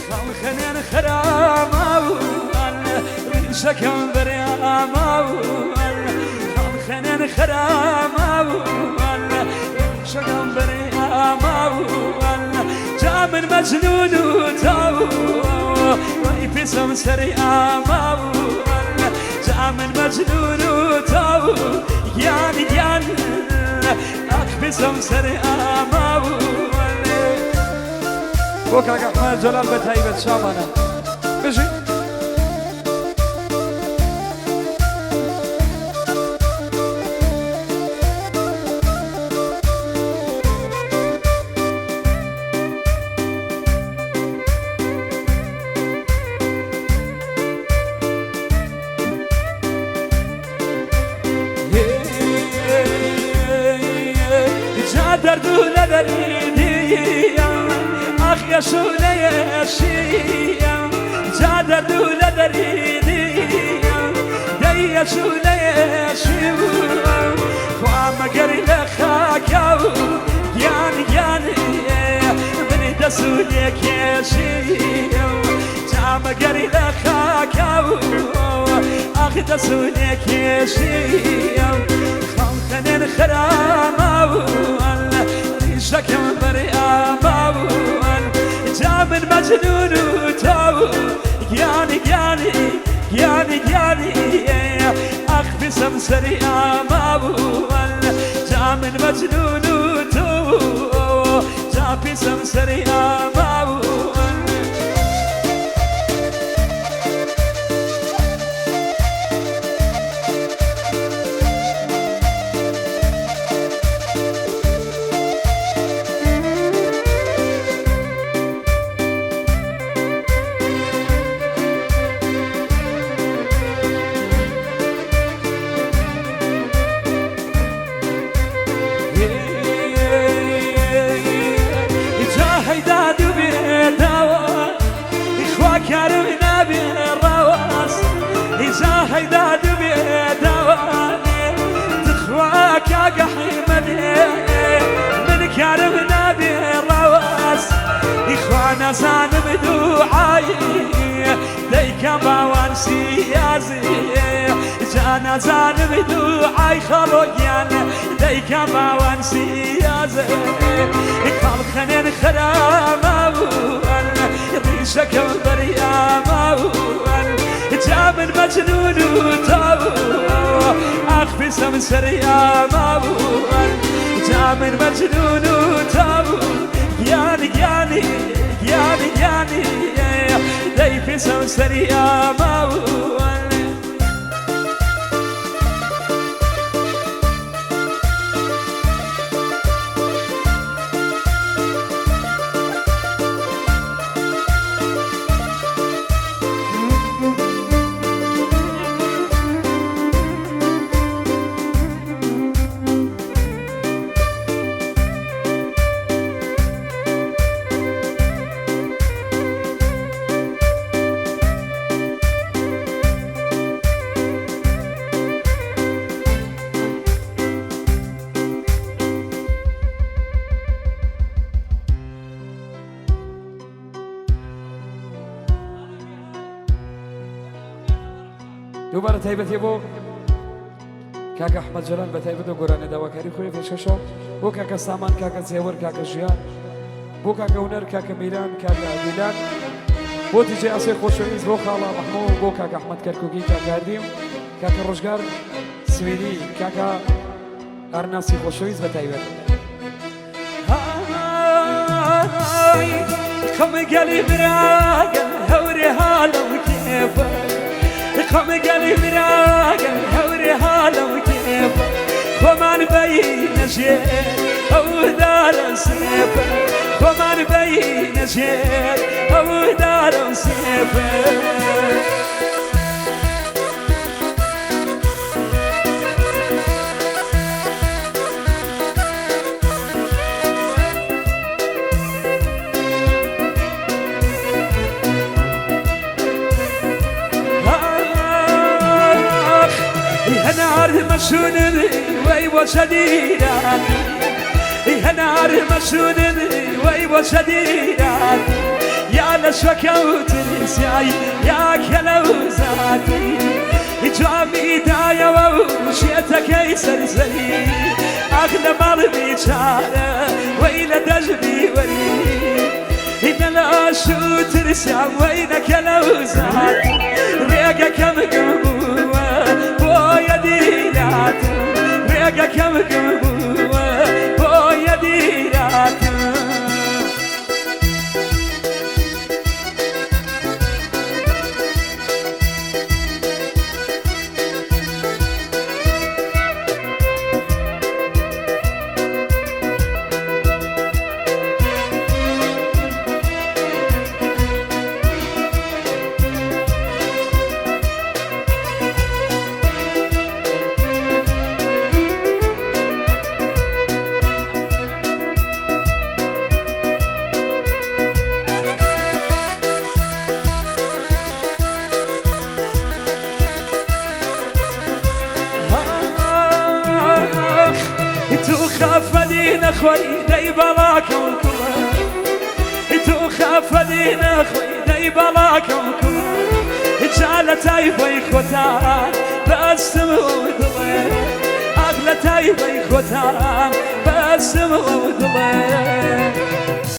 خەڵخەنێن خەراماوان ڕیشەکەم بەریاماوان خەڵخەنێن خەراماوان ڕیشەکەم بەریاماوان جا من مەجنون و تاو وەی پیسم سەری ئاماوان جا من مەجنون و تاو گیان گیان ئاخ پیسم سەری ئاماوان بۆ کاک ئەحمەد جەلال بە تایبەت شامانە بژی. جا دەرد و لە دەریدیم ئاخ یەش و لە یەشیم جا دەرد و لە دەریدیم دەی یەش و لە یەشیم خوا مەگەر لە خاکاو گیان گیانی منی دەس و لێکێشیم جا مەگەر لە خاکاو ئاخ دەس و لێکێشیم خەڵکەنێن خەراماوان ڕیشەکەم بەریاماوان جا من مەجنون و تاو گیانی گیانی گیانی گیانی ئاخ بسم سەری ئاماوان جا من مەجنون و تۆ جا پیسم سەری ئاماوان. جا هەیداد و بێداوە خوا کارم نابێ ڕاواز جا هەیداد و بێداوە تخوا کاکە حیمەدێ من کارم نابێ ڕاواز خوا نازانم دوعایی دەیکەم باوان سیازی جا نازانم دوعای خەڵۆ گیان دەیکەم باوان سیازێ خەڵخەنێن خەراماوان ڕیشەکەم بەریاماوان جا من مەجنون و تاو ئاخ پیسم سەریاماوان جا من مەجنون و تاو گیانی گیانی گیانی گیانی دەی پیسم سەریاماوان. دووبارە تایبەتی بۆ کاکە ئەحمەد جەلال بە تایبەت و گۆرانە داواکاری خۆی پێشکەشە بۆ کاکە سامان، کاکە زێوەر، کاکە ژیان، بۆ کاکە هونەر، کاکە میران، کاکە دیلان، بۆ دیجێ ئاسۆی خۆشەویست، بۆ خاڵە مەحمۆ، بۆ کاکە ئەحمەد کەرکوکی، کاکە هەردیم، کاکە ڕۆژگار سویدی، کاکە ئارناسی خۆشەویست بە تایبەت. خەم گەلی براگەن هەورێ هالەم کێفە خەم گەلی براگەن هەورێ هالەم کێفە خۆمان بەینە ژێر ئەو دارە سێفە خۆمان بەینە ژێر ئەو دارە سێفە. هەنار مەشونر وەی وەشەدیران هەنار مەشونن وەی بۆ چەدیرات یا لە شەکەوتن سیای یا کەلە و زاتی جامی دایەوە و شێتەکەی سەرزەری ئاخ لە ماڵ بیچارە وەی لە دەژ بیوەری هینە لە ئاشوو ترسیام وەی نەکە لە و زات ڕێگەکەم گم بووە بۆیە دیراتم ڕێگەکەم گم بووە بۆیە دیراتم. تو خەفەلی نەخۆی دەی بەڵاکەم کوڵە تو خەفەلی نەخۆی دەی بەڵاکەم کوڵە جا لە تایبەی خۆتان بەستم و دڵێ ئاخ لە تایبەی خۆتان بەستم و دڵێ.